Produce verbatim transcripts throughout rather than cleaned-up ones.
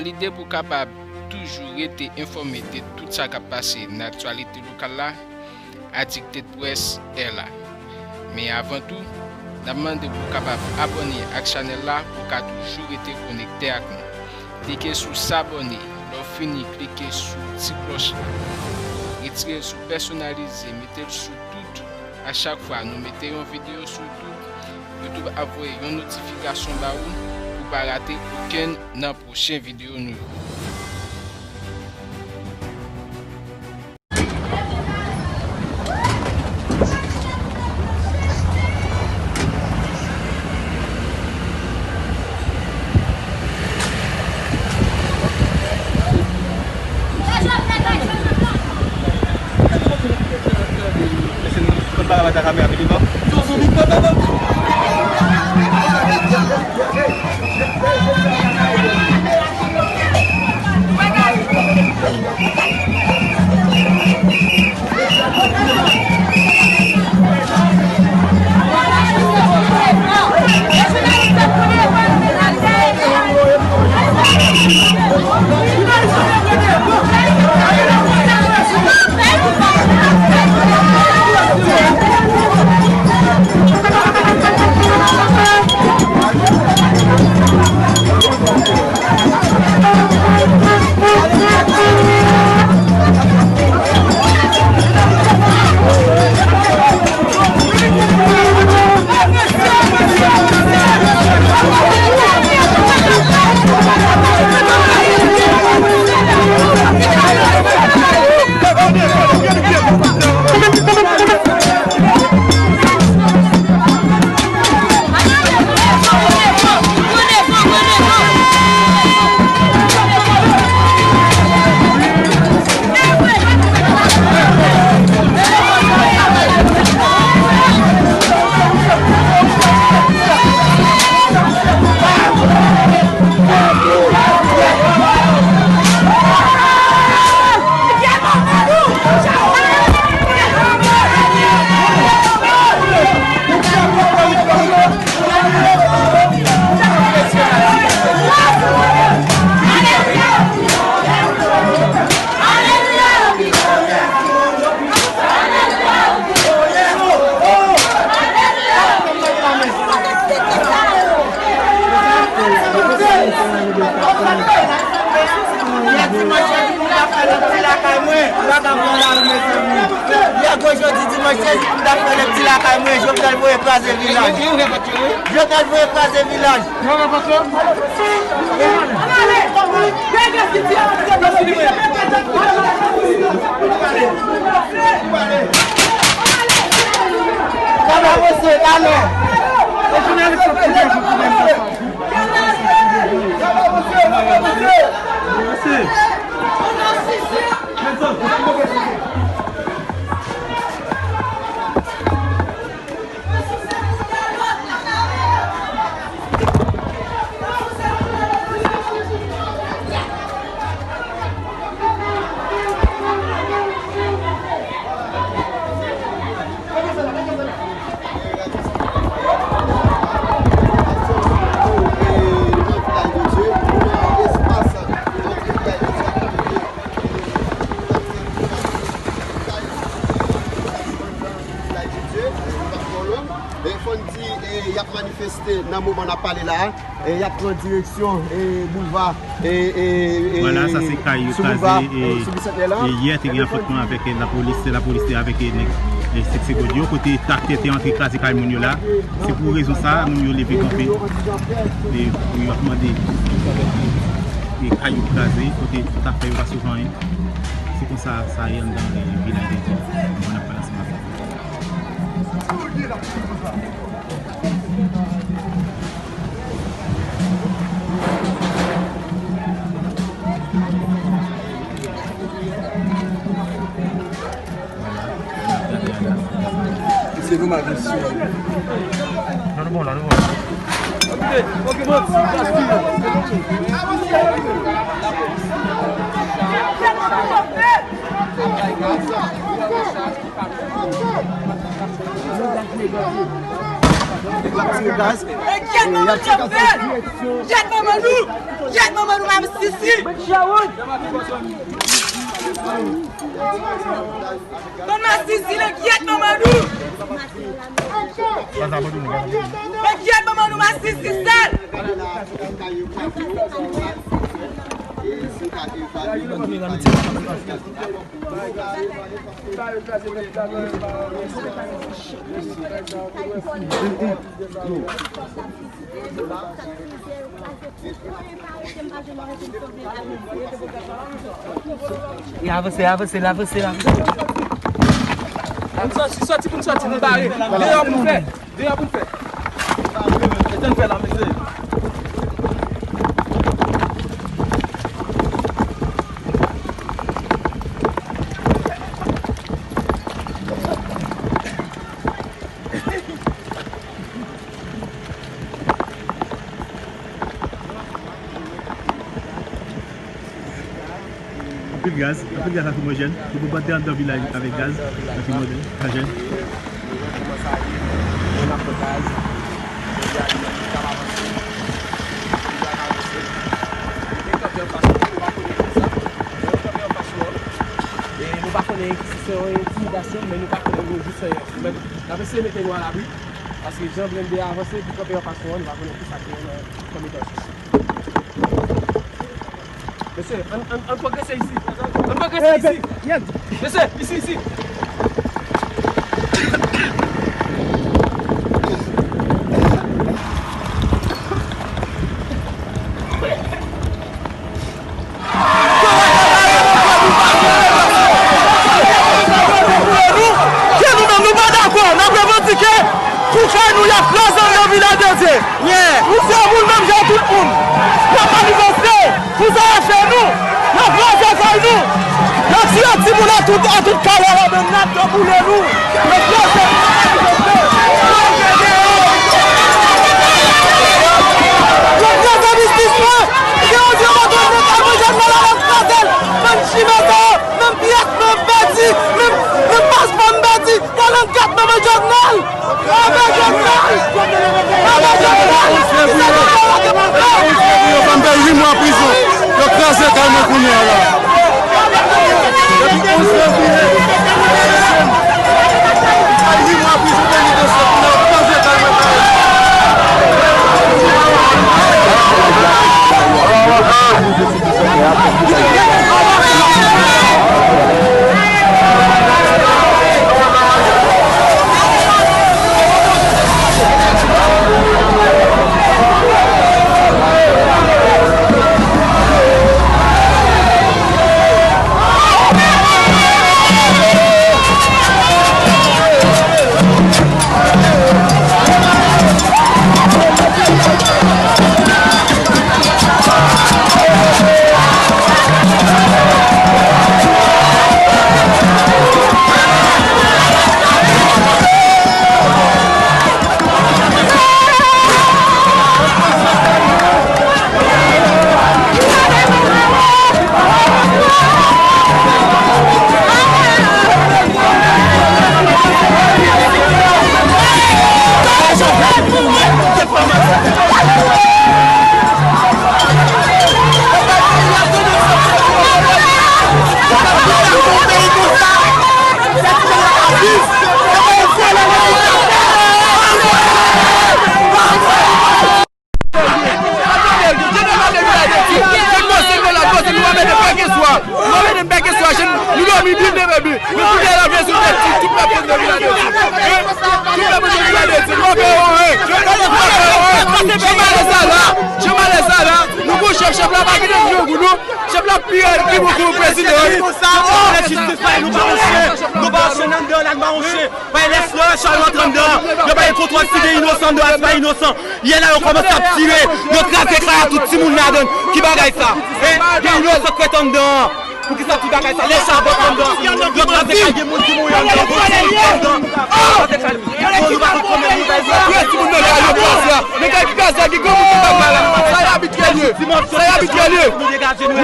Lide pou w kapab toujou rete enfòme de tout sa k ap pase nan aktyalite lokal la, Addicted Press è la. Men avan tou, n ap mande pou w kapab abòne ak chanèl la pou w ka toujou rete konekte ak nou. Klike sou sabòne, lè w fini klike sou ti klòch la. Retire l sou pèsonalize, mete l sou tout. A chak fwa nou mete yon videyo sou YouTube, YouTube ap voye yon notifikasyon ba ou pou w pa rate okenn nan pwochen videyo nou yo. Yè dimanch, yè dimanch, m t ap fè lè ti lakay mwen. Vagabon la, mezanmi. Yè gwo jodi dimanch, yè m t ap fè lè ti lakay mwen. Jovenel voye kraze vilaj. Jovenel voye kraze vilaj. Fò n di, e, y ap manifeste nan moman n ap pale la a. E, y ap pran direksyon, e, boulva, e, e, e, Vwala, sa se kay yo kraze, e, sou Bisantnè la. E yè te gen afwontman avèk, e, lapolis, se lapolis te avèk, e, nèg, e, Sèk Segond yo, kote traktè te antre kraze kay moun yo la. Se pou rezon sa a, moun yo leve kanpe, e, pou yo ap mande, e, kay yo kraze, kote tout afè yo pa sove anyen. Se konsa sa ye anndan, e, vilaj de Dye. Mwen ap pale ansanm avè w. Se nou magisyon. Non, nou bon la, nou bon la. L ap tire gaz. E gyèt manman nou ap fè l. Gyèt manman nou. Gyèt manman nou, Mama Sisi. Mama Sisi, e gyèt manman nou. E gyèt manman nou, Mama Sisi sèl. E avanse, avanse, avanse, avanse. Ann sòti, sòti pou n sòti, nou bare. Deyò pou n fè. Deyò pou n fè. Etan n fè la, mesye. Anpil gaz, anpil gaz lakrimojèn. Yo bonbade anndan vilaj avèk gaz lakrimojèn. Kòman sa ye? Moun ap pran gaz. Jodi a, li menm, li pa avanse. Li pa avanse. Li kanpe anfas nou, nou pa konnen kisa. Li kanpe anfas nou. E nou pa konnen si se yon entimidasyon, men nou pa konnen nou jis, men n ap eseye mete nou alabri. Paske jan blende a avanse, li kanpe anfas nou an, nou pa konnen kisa ki gen nan kòm etaj. Mesye, ann, ann, ann pwogrese isi. Ann pwogrese isi. Mesye, isi, isi. Ke nou menm nou pa dakò, n ap revandike pou kay nou y ap kraze anndan Vilaj de Dye. Nou se moun menm jan tout moun. Y ap manifeste pou sa rache nou. Y ap kraze kay nou. Y ap tiye timoun an tout, an tout kalè la, men n ap tanboule nou. Y ap kraze nou, y ap kraze biznis mwen. Yo di yo tou nou kay mwen jwenn nan la, y ap kraze l. Bann chimè sa yo, menm pyès mwen pèdi, menm, menm paspò m pèdi. Kalangèt manman Jovnèl! Manman Jovnèl! Manman Jovnèl! Kisa nou fè la, se pou fè? Yo ban m bay uit mwa prizon. Yo kraze kay mwen kounye a la. Depi onz fevriye, bay uit mwa prizon, depi onz fevriye, yo kraze kay mwen kounye a. Nou dòmi byen devan nou. Nou koute la vye sou tèt tout, tout pèp de Vilaj de Dye. Tout pèp de Vilaj de Dye. Nou fè yon, hein. Jan malè sa la, jan malè sa la. Nou gon chèf, chèf la pa kite nou pou nou. Chèf la pi rèd, pi bon ke prezidan. Jistis pa nou pa yon chen. Nou pa yon chen anndan la, nou pa yon chen. Pa lè swa chalon antre anndan. Yo pa gen kontwòl si gen inosan anndan, si pa inosan. Yè la, yo kòmanse ap tire. Yo kraze kay a tout timoun ladan. Ki bagay sa? Hein? Gen inosan k fèt anndan. Poukisa ti bagay sa? Lè chabòk anndan. Yo kraze kay, gen moun ki mouri anndan. Yo kraze kay. Bon, nou pa konn kòman nou bay sa. Yo timoun nan kay yo kraze a. Men kay ki kraze a, gen granmoun ki pa kay la. Sa e abitrè l ye. Sa e abitrè l ye. Nou degaje nou.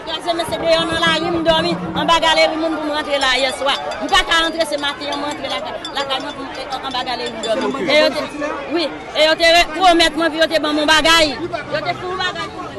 Kraze men se deyò nan lari m dòmi anba galeri moun pou m rantre la yè swa. M pa ka rantre se maten an m rantre lakay lakay mwen pou m anba galeri m dòmi. E yo te, wi, e yo te re- pwomèt mwen pou yo te ban m yon bagay. Yo te fè yon bagay pou mwen.